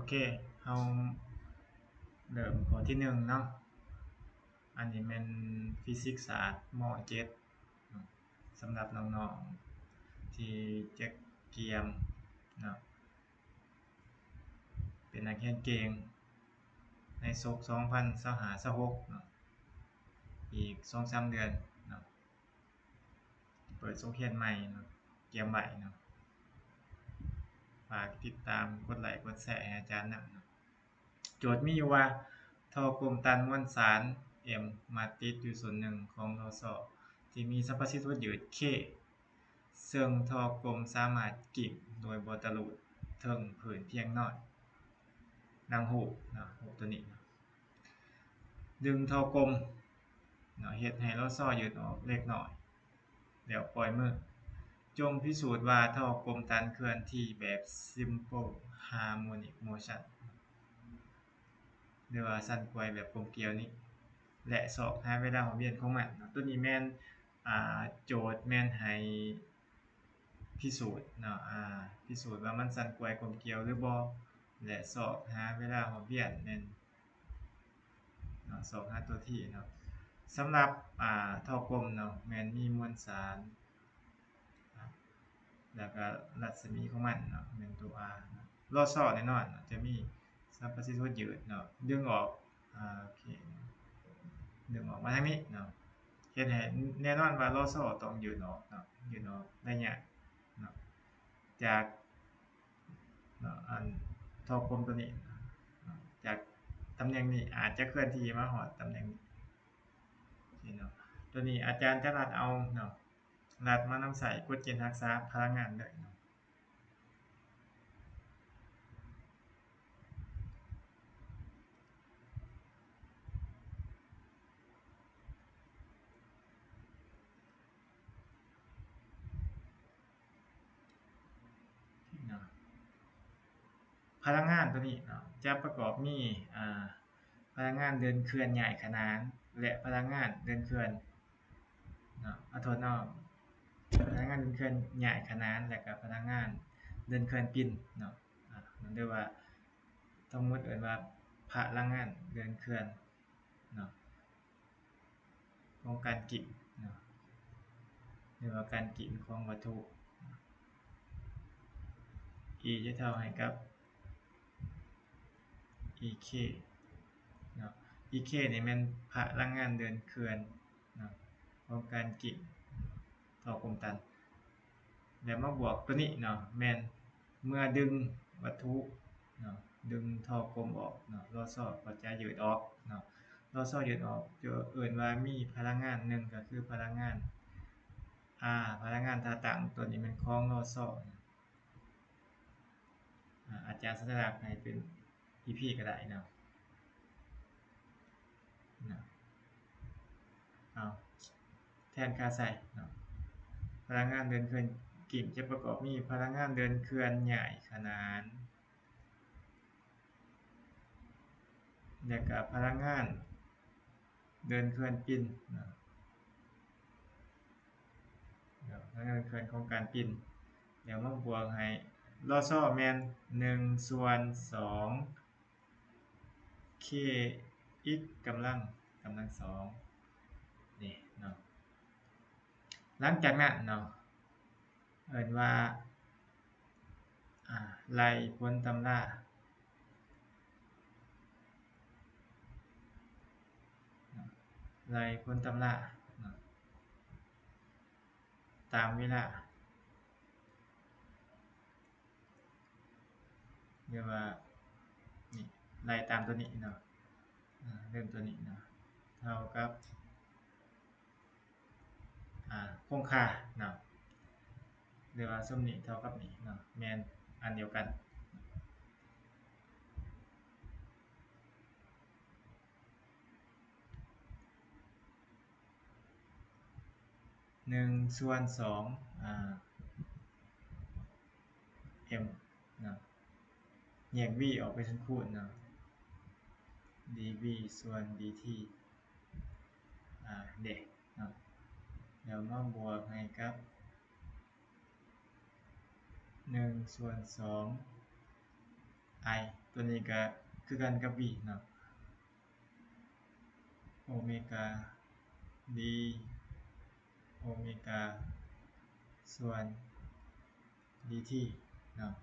ເຄ ເຮົາເລີ່ມຂໍ້ທີໜຶ່ງເນາະ. ອັນນີ້ແມ່ນຟີຊິກສາດ ມໍເຈັດ ສຳລັບນ້ອງໆທີ່ຈະກຽມເນາະ ເປັນນັກຮຽນເກັ່ງໃນສົກສອງພັນຊາວຫ້າ ຊາວຫົກເນາະ ອີກສອງສາມເດືອນເນາະ ເປີດສົກຮຽນໃໝ່ເນາະ ກຽມໄວ້ເນາະ. ຝາກຕິດຕາມ ກົດໄລ ກົດແຊໃຫ້ອາຈານນຳເນາະ. ໂຈດມີຢູ່ວ່າ ທໍ່ກົມຕັນມວນສານ M ມາຕິດຢູ່ສ່ວນໜຶ່ງຂອງລໍຊໍ ທີ່ມີສຳປະສິດຫົດຢືດ K ເຊິ່ງທໍ່ກົມສາມາດກິ້ງໂດຍບໍ່ຕະຫຼຸດເທິງພື້ນພຽງນ້ອຍ ດັ່ງຮູບເນາະ ຮູບໂຕນີ້ເນາະ. ດຶງທໍ່ກົມເນາະ ເຮັດໃຫ້ລໍຊໍຢືດອອກເລັກນ້ອຍ ແລ້ວປ່ອຍມື. ຈົ່ງພິສູດວ່າທໍ່ກົມຕັນເຄື່ອນທີ່ແບບ simple harmonic motion ຫຼືວ່າສັ່ນໄກວແບບກົມກຽວນີ້ ແລະ ຊອກຫາເວລາຮອບວຽນຂອງມັນເນາະ. ໂຕນີ້ແມ່ນ ອ່າ ໂຈດແມ່ນໃຫ້ພິສູດເນາະ ອ່າ ພິສູດວ່າມັນສັ່ນໄກວກົມກຽວຫຼືບໍ່ ແລະ ຊອກຫາເວລາຮອບວຽນແມ່ນເນາະ ຊອກຫາຕົວ T ເນາະ. ສຳລັບ ອ່າ ທໍ່ກົມເນາະ ແມ່ນມີມວນສານ ແລ້ວກໍລັດສະໝີຂອງມັນເນາະ ແມ່ນຕົວ R ເນາະ. ລໍຊໍແນ່ນອນເນາະ ຈະມີສຳປະສິດຫົດຢືດເນາະ ດຶງອອກ ອ່າ ໂອເຄ ດຶງອອກມາທາງນີ້ເນາະ ເຮັດໃຫ້ແນ່ນອນວ່າລໍຊໍຕ້ອງຢືດອອກເນາະ ຢືດອອກໄລຍະເນາະ ຈາກ ເນາະ ອັນ ທໍ່ກົມໂຕນີ້ເນາະ ຈາກຕຳແໜ່ງນີ້ອາດຈະເຄື່ອນທີ່ມາຮອດຕຳແໜ່ງນີ້ ນີ້ເນາະ. ໂຕນີ້ອາຈານຈະລັດເອົາເນາະ ລັດມານຳໃຊ້ກົດເກນຮັກສາພະລັງງານເລີຍເນາະ. ເນາະ ພະລັງງານໂຕນີ້ເນາະ ຈະປະກອບມີ ອ່າ ພະລັງງານເດີນເຄື່ອນຍ້າຍຂະໜານ ແລະ ພະລັງງານເດີນເຄື່ອນເນາະ ອາ ໂທດເນາະ ພະລັງງານເດີນເຄື່ອນຍ້າຍຂະໜານ ແລະ ກະພະລັງງານເດີນເຄື່ອນປິ່ນເນາະ ອາ ຫຼືວ່າທັງໝົດເອີ້ນວ່າພະລັງງານເດີນເຄື່ອນເນາະ. ຂອງການກິ້ງເນາະ ຫຼືວ່າການກິ້ງຂອງວັດຖຸ E ຈະເທົ່າໃຫ້ກັບ E K ເນາະ E K ນີ້ແມ່ນພະລັງງານເດີນເຄື່ອນເນາະ ຂອງການກິ້ງ ທໍ່ກົມຕັນ ແລ້ວມາບວກໂຕນີ້ເນາະ ແມ່ນເມື່ອດຶງວັດຖຸເນາະ ດຶງທໍ່ກົມອອກເນາະ ລໍຊໍກໍຈະຢືດອອກເນາະ ລໍຊໍຢືດອອກ ຈະເອີ້ນວ່າມີພະລັງງານ ໜຶ່ງກໍຄືພະລັງງານ R ພະລັງງານທ່າຕັ້ງ ໂຕນີ້ແມ່ນຂອງລໍຊໍ ອາ ອາຈານສັນຍະລັກໃຫ້ເປັນ E P ກໍໄດ້ເນາະ ນະ ເອົາ ແທນຄ່າໃສ່ເນາະ ພະລັງງານເດີນເຄື່ອນກິ້ງຈະປະກອບມີພະລັງງານເດີນເຄື່ອນຍ້າຍຂະໜານ ແລະກະພະລັງງານເດີນເຄື່ອນປິ່ນເນາະ ພະລັງງານເດີນເຄື່ອນຂອງການປິ່ນ ແລ້ວມາບວກໃຫ້ ລໍຊໍແມ່ນ ໜຶ່ງສ່ວນສອງ K X ກຳລັງ ກຳລັງສອງ ນີ້ເນາະ. ຫຼັງຈາກນັ້ນເນາະ ເອີ້ນວ່າ ອາ ໄລ່ຜົນຕຳລາ ໄລ່ຜົນຕຳລາເນາະ ຕາມເວລາ ເອີ້ນວ່າ ນີ້ ໄລ່ຕາມຕົວນີ້ເນາະ ອາ ເລີ່ມຕົວນີ້ເນາະ ເທົ່າກັບ ອາ ຄົງຄ່າເນາະ ຫຼືວ່າຊຸມນີ້ເທົ່າກັບນີ້ເນາະ ແມ່ນອັນດຽວກັນ. ໜຶ່ງສ່ວນສອງ ອາ M ເນາະ ແຍກ V ອອກເປັນສ່ວນຄູນເນາະ dV ສ່ວນ dt ອາ ເດ ເນາະ ແລ້ວມາບວກໃຫ້ກັບ ໜຶ່ງສ່ວນສອງ I ຕົວນີ້ກະຄືກັນກັບ V ເນາະ ໂອເມກາ D ໂອເມກາ ສ່ວນ dt ເນາະ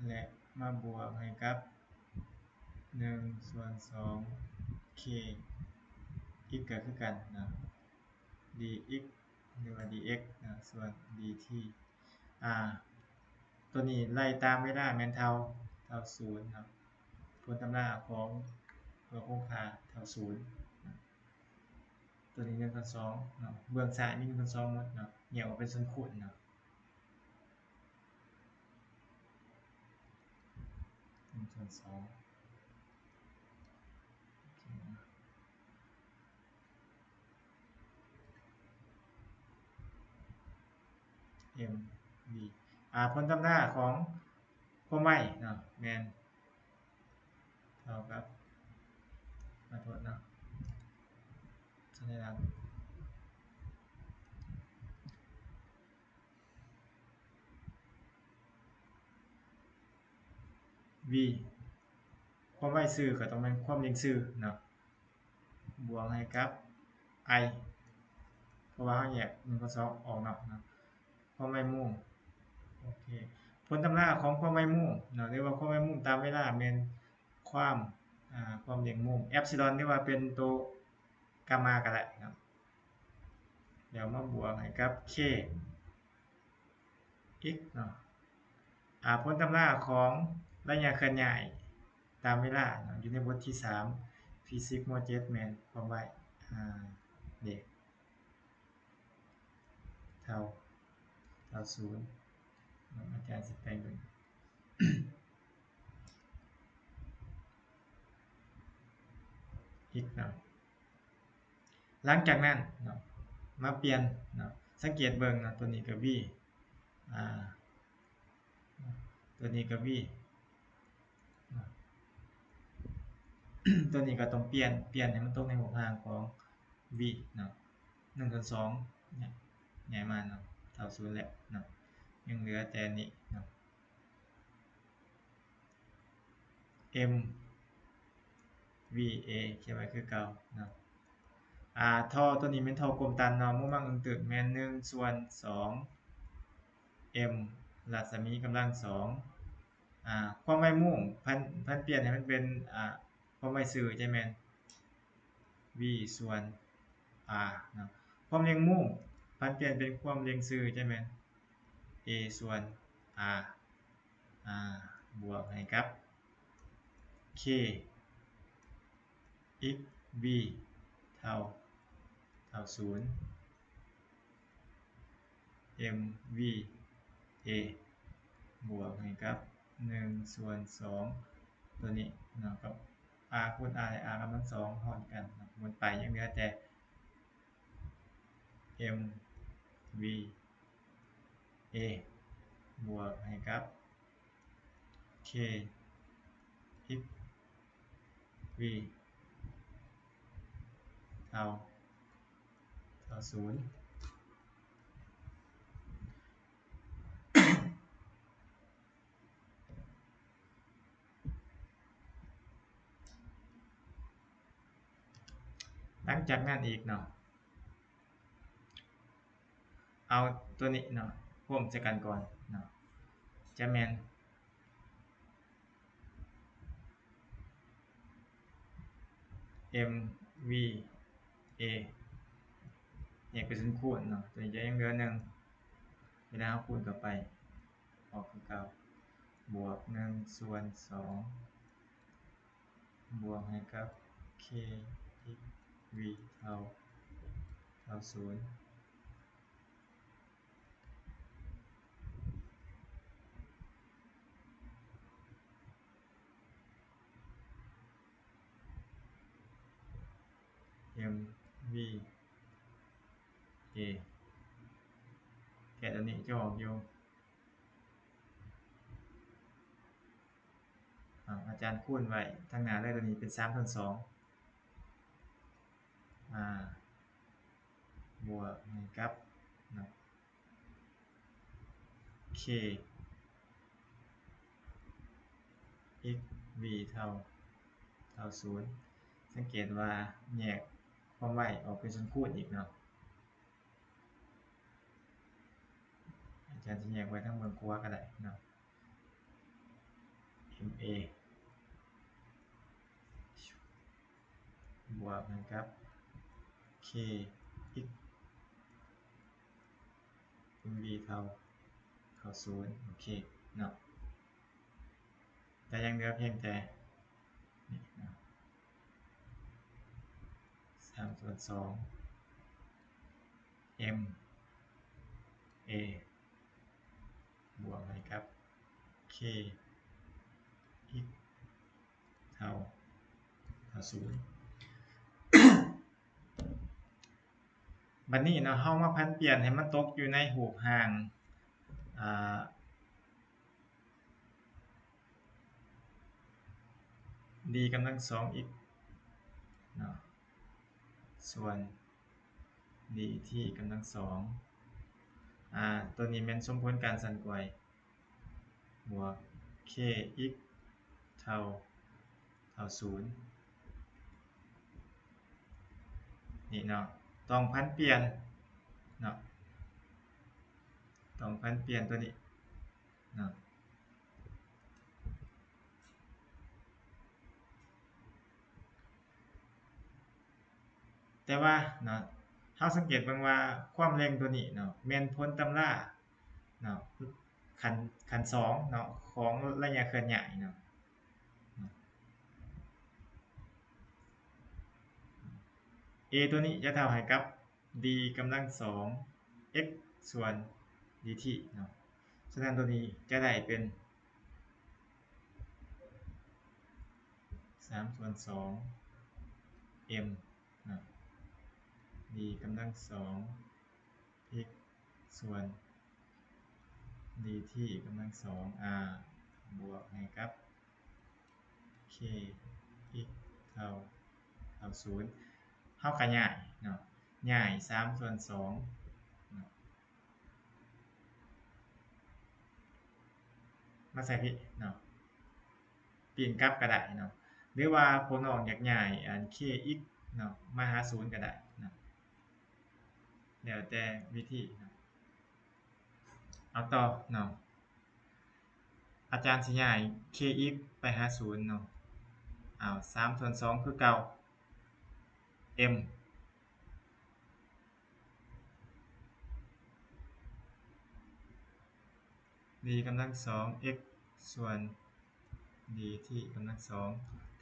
ແລະ ມາບວກໃຫ້ກັບ ໜຶ່ງສ່ວນສອງ K x ກໍຄືກັນເນາະ dx ຫຼືວ່າ dx ເນາະ ສ່ວນ dt ອາ ຕົວນີ້ໄລ່ຕາມເວລາແມ່ນເທົ່າ ເທົ່າສູນເນາະ ຜົນຕຳລາຂອງຕົວຄົງຄ່າເທົ່າສູນເນາະ ຕົວນີ້ໜຶ່ງສ່ວນສອງເນາະ ເບື້ອງຊ້າຍມີໜຶ່ງສ່ວນສອງໝົດເນາະ ແຍກອອກເປັນສ່ວນຄູນເນາະ ໜຶ່ງສ່ວນສອງ ໂອເຄ mv ອາ ຜົນຕຳລາຂອງຄວາມໄວເນາະ ແມ່ນເທົ່າກັບ ຂໍໂທດເນາະ ສັນຍາລັກ v ຄວາມໄວຊື່ກໍຕ້ອງແມ່ນຄວາມເລັ່ງຊື່ເນາະ ບວກໃຫ້ກັບ i ເພາະວ່າເຮົາແຍກໜຶ່ງກັບສອງອອກເນາະ ຄວາມໄວມຸມ ໂອເຄ ຜົນຕຳລາຂອງຄວາມໄວມຸມເນາະ ຫຼືວ່າຄວາມໄວມຸມຕາມເວລາແມ່ນຄວາມ ອາ ຄວາມເລັ່ງມຸມ ເອັບຊີລອນ ຫຼືວ່າເປັນໂຕກາມມາກໍໄດ້ເນາະ ແລ້ວມາບວກໃຫ້ກັບ k x ເນາະ ອາ ຜົນຕຳລາຂອງໄລຍະເຄື່ອນຍ້າຍຕາມເວລາເນາະ ຢູ່ໃນບົດທີສາມ ຟີຊິກ ມໍເຈັດ ແມ່ນຄວາມໄວ ອາ ເດ ເທົ່າ ເທົ່າສູນເນາະ ອາຈານຊິແປງເປັນ x ເນາະ ຫຼັງຈາກນັ້ນເນາະ ມາປ່ຽນເນາະ ສັງເກດເບິ່ງເນາະ ຕົວນີ້ກໍ v ອາ ຕົວນີ້ກໍ v ຕົວນີ້ກໍຕ້ອງປ່ຽນ ປ່ຽນໃຫ້ມັນຕົກໃນຮູບຮ່າງຂອງ v ເນາະ ໜຶ່ງສ່ວນສອງ ຍ້າຍມາເນາະ ເທົ່າສູນແລ້ວເນາະ ຍັງເຫຼືອແຕ່ນີ້ເນາະ mv a ຂຽນໄວ້ຄືເກົ່າເນາະ ອາ ທໍ່ຕົວນີ້ແມ່ນທໍ່ກົມຕັນເນາະ ໂມມັງອຶງຕຶກແມ່ນໜຶ່ງສ່ວນສອງ m ລັດສະໝີກຳລັງສອງ ອາ ຄວາມໄວມຸມ ຜັນ ຜັນປ່ຽນໃຫ້ມັນເປັນ ອາ ຄວາມໄວຊື່ຈະແມ່ນ v ສ່ວນ r ເນາະ ຄວາມເລັ່ງມຸມ ຜັນປ່ຽນເປັນຄວາມເລັ່ງຊື່ຈະແມ່ນ a ສ່ວນ r ອາ ບວກໃຫ້ກັບ k x v ເທົ່າ ເທົ່າສູນ mv a ບວກໃຫ້ກັບໜຶ່ງສ່ວນສອງ ຕົວນີ້ເນາະ ກັບ r ຄູນ r ແລະ r ກຳລັງສອງ ຮ່ອນກັນເນາະ ໝົດໄປ ຍັງເຫຼືອແຕ່ mv a ບວກໃຫ້ກັບ k x v ເທົ່າ ເທົ່າສູນ ຫຼັງຈາກນັ້ນອີກເນາະ ເອົາຕົວນີ້ເນາະ ຮ່ວມໃສ່ກັນກ່ອນເນາະ ຈະແມ່ນ mv a ແຍກເປັນສ່ວນຄູນເນາະ ຕົວນີ້ຈະຍັງເຫຼືອໜຶ່ງ ເວລາເຮົາຄູນເຂົ້າໄປ ອອກຄືເກົ່າ ບວກໜຶ່ງສ່ວນສອງ ບວກໃຫ້ກັບ k x v ເທົ່າ ເທົ່າສູນ mv a ແກະຕົວນີ້ຈະອອກຢູ່ ອາ ອາຈານຄູນໄວ້ທາງໜ້າເລີຍ ຕົວນີ້ເປັນສາມສ່ວນສອງ ອາ ບວກໃຫ້ກັບເນາະ k ເ x v ເທົ່າ ເທົ່າສູນ. ສັງເກດວ່າແຍກຄວາມໄວອອກເປັນສ່ວນຄູນອີກເນາະ. ອາຈານຊິແຍກໄວ້ທາງເບື້ອງຂວາກໍໄດ້ເນາະ. m a ບວກໃຫ້ກັບ k x m v ເທົ່າ ເທົ່າສູນ. ໂອເຄເນາະ. ກໍຍັງເຫຼືອພຽງແຕ່ນີ້ເນາະ ສາມສ່ວນສອງ m a ບວກໃຫ້ກັບ k x ເທົ່າ ເທົ່າສູນ. ບັດນີ້ເນາະ ເຮົາມາຜັນປ່ຽນໃຫ້ມັນຕົກຢູ່ໃນຮູບຮ່າງ ອ່າ d ກຳລັງສອງ x ເນາະ ສ່ວນ dt ກຳລັງສອງ. ອາ ຕົວນີ້ແມ່ນສົມຜົນການສັ່ນໄກວ ບວກ k x ເທົ່າ ເທົ່າສູນ. ນີ້ເນາະ ຕ້ອງຜັນປ່ຽນເນາະ ຕ້ອງຜັນປ່ຽນຕົວນີ້ເນາະ. ແຕ່ວ່າເນາະ ເຮົາສັງເກດເບິ່ງວ່າຄວາມເລັ່ງຕົວນີ້ເນາະ ແມ່ນຜົນຕຳລາເນາະ ຂັ້ນ ຂັ້ນສອງເນາະ ຂອງໄລຍະເຄື່ອນຍ້າຍເນາະ. a ຕົວນີ້ຈະເທົ່າໃຫ້ກັບ d ກຳລັງສອງ x ສ່ວນ dt ເນາະ. ສະນັ້ນຕົວນີ້ຈະໄດ້ເປັນ ສາມສ່ວນສອງ m ເນາະ d ກຳລັງສອງ x ສ່ວນ dt ກຳລັງສອງ r ບວກໃຫ້ກັບ k x ເທົ່າ ເທົ່າສູນ. ເຮົາຂະຫຍາຍເນາະ ຫຍາຍສາມສ່ວນສອງເນາະ ມາໃສ່ພີ້ເນາະ ປີ້ນກັບກໍໄດ້ເນາະ ຫຼືວ່າພວກນ້ອງຢາກຍ້າຍອັນ k x ເນາະ ມາຫາສູນກໍໄດ້ເນາະ ແລ້ວແຕ່ວິທີເນາະ. ເອົາຕໍ່ເນາະ ອາຈານຊິຍ້າຍ k x ໄປຫາສູນເນາະ. ເອົາ ສາມສ່ວນສອງຄືເກົ່າ m d ກຳລັງສອງ x ສ່ວນ dt ກຳລັງສອງ.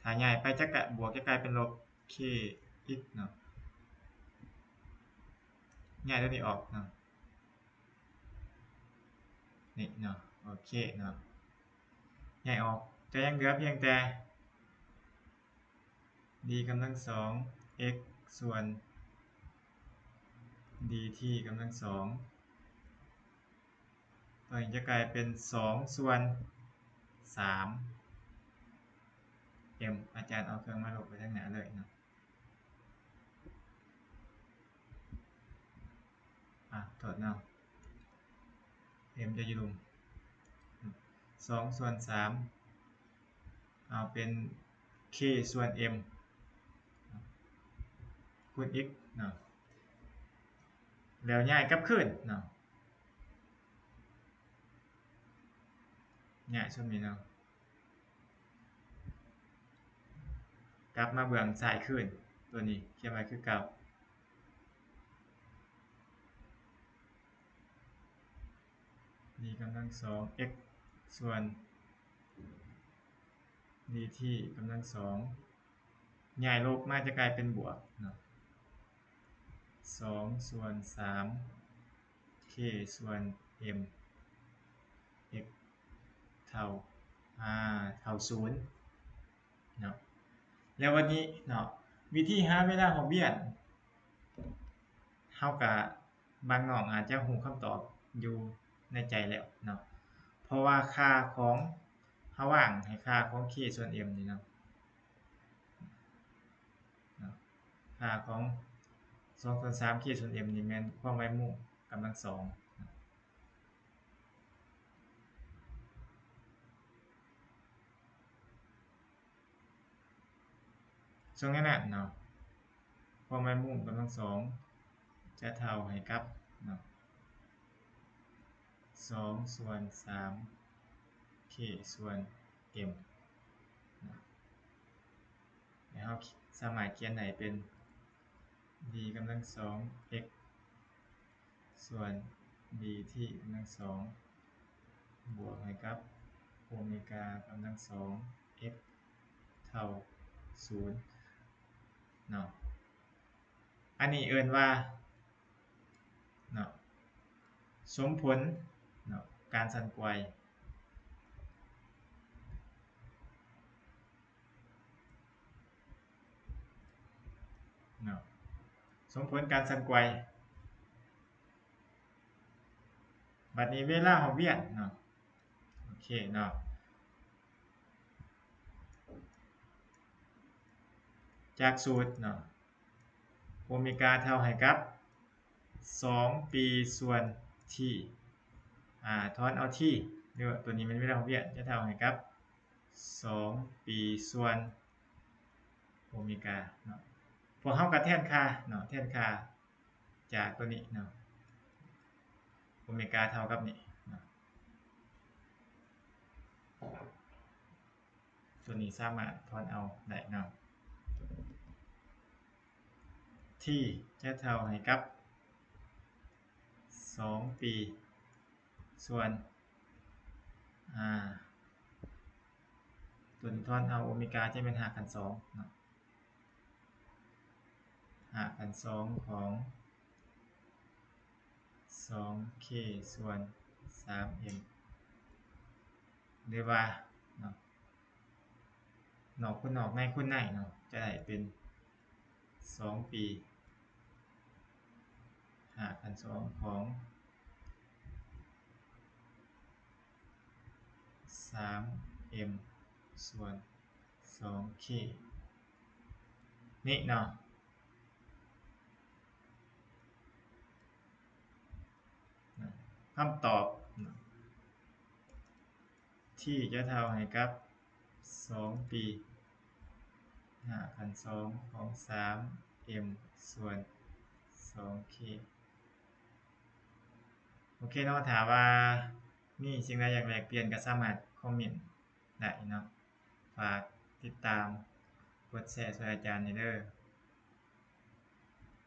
ຖ້າຍ້າຍໄປຈະກະບວກ ຈະກາຍເປັນລົບ k x ເນາະ ຍ້າຍຕົວນີ້ອອກເນາະ ນີ້ເນາະ ໂອເຄເນາະ ຍ້າຍອອກ ຈະຍັງເຫຼືອພຽງແຕ່ d ກຳລັງສອງ x ສ່ວນ dt ກຳລັງສອງ ຕົວນີ້ຈະກາຍເປັນສອງສ່ວນສາມ m ອາຈານເອົາເຄື່ອງມາລົບໄວ້ທາງໜ້າເລີຍເນາະ. ອາ ໂທດເນາະ m ຈະຢູ່ລຸ່ມ ສອງສ່ວນສາມ ເອົາເປັນ k ສ່ວນ m ຄູນ x ເນາະ ແລ້ວຍ້າຍກັບຄືນເນາະ ຍ້າຍຊຸມນີ້ເນາະ ກັບມາເບື້ອງຊ້າຍຄືນ ຕົວນີ້ຂຽນໄວ້ຄືເກົ່າ d ກຳລັງສອງ x ສ່ວນ dt ກຳລັງສອງ ຍ້າຍລົບມາຈະກາຍເປັນບວກເນາະ ສອງສ່ວນສາມ k ສ່ວນ m x ເທົ່າ ອາ ເທົ່າສູນເນາະ. ແລ້ວບັດນີ້ເນາະ ວິທີຫາເວລາຮອບວຽນ ເຮົາກະ ບາງນ້ອງອາດຈະຮູ້ຄຳຕອບຢູ່ໃນໃຈແລ້ວເນາະ ເພາະວ່າຄ່າຂອງ ເຮົາວາງໃຫ້ຄ່າຂອງ k ສ່ວນ m ນີ້ເນາະ ເນາະ ຄ່າຂອງ ສອງສ່ວນສາມ k ສ່ວນ m ນີ້ແມ່ນຄວາມໄວມຸມກຳລັງສອງເນາະ. ຊ່ວງນັ້ນເນາະ ຄວາມໄວມຸມກຳລັງສອງຈະເທົ່າໃຫ້ກັບເນາະ ສອງສ່ວນສາມ K ສ່ວນ M ເນາະ ແລ້ວເຮົາສາມາດຂຽນໄດ້ເປັນ D ກຳລັງສອງ x ສ່ວນ dt ກຳລັງສອງ ບວກໃຫ້ກັບໂອເມກາກຳລັງສອງ x ເທົ່າສູນເນາະ. ອັນນີ້ເອີ້ນວ່າເນາະ ສົມຜົນເນາະ ການສັ່ນໄກວເນາະ ສົມຜົນການສັ່ນໄກວ. ບັດນີ້ເວລາຮອບວຽນເນາະ ໂອເຄເນາະ ຈາກສູດເນາະ ໂອເມກາເທົ່າໃຫ້ກັບສອງປີສ່ວນ t ອາ ຖອນເອົາ t ຫຼືວ່າຕົວນີ້ແມ່ນເວລາຮອບວຽນ ຈະເທົ່າໃຫ້ກັບສອງປີສ່ວນໂອເມກາເນາະ. ພວກເຮົາກໍແທນຄ່າເນາະ ແທນຄ່າຈາກຕົວນີ້ເນາະ ໂອເມກາເທົ່າກັບນີ້ເນາະ ຕົວນີ້ສາມາດຖອນເອົາໄດ້ເນາະ t ຈະເທົ່າໃຫ້ກັບສອງປີສ່ວນ ອາ ຕົວນີ້ຖອນເອົາໂອເມກາຈະແມ່ນຮາກຂັ້ນສອງເນາະ ຮາກຂັ້ນສອງຂອງສອງ K ສ່ວນສາມ M ຫຼືວ່າເນາະ ນອກຄູນນອກ ໃນຄູນໃນເນາະ ຈະໄດ້ເປັນສອງປີ ຮາກຂັ້ນສອງຂອງສາມ M ສ່ວນສອງ K ນີ້ເນາະ ຄຳຕອບເນາະ t ຈະເທົ່າໃຫ້ກັບສອງປີ ຮາກຂັ້ນສອງຂອງສາມ M ສ່ວນສອງ K. ໂອເຄເນາະ ຖ້າວ່າມີສິ່ງໃດຢາກແລກປ່ຽນກໍສາມາດຄອມເມັນໄດ້ເນາະ ຝາກຕິດຕາມ ກົດແຊ ຊ່ວຍອາຈານແດ່ເດີ.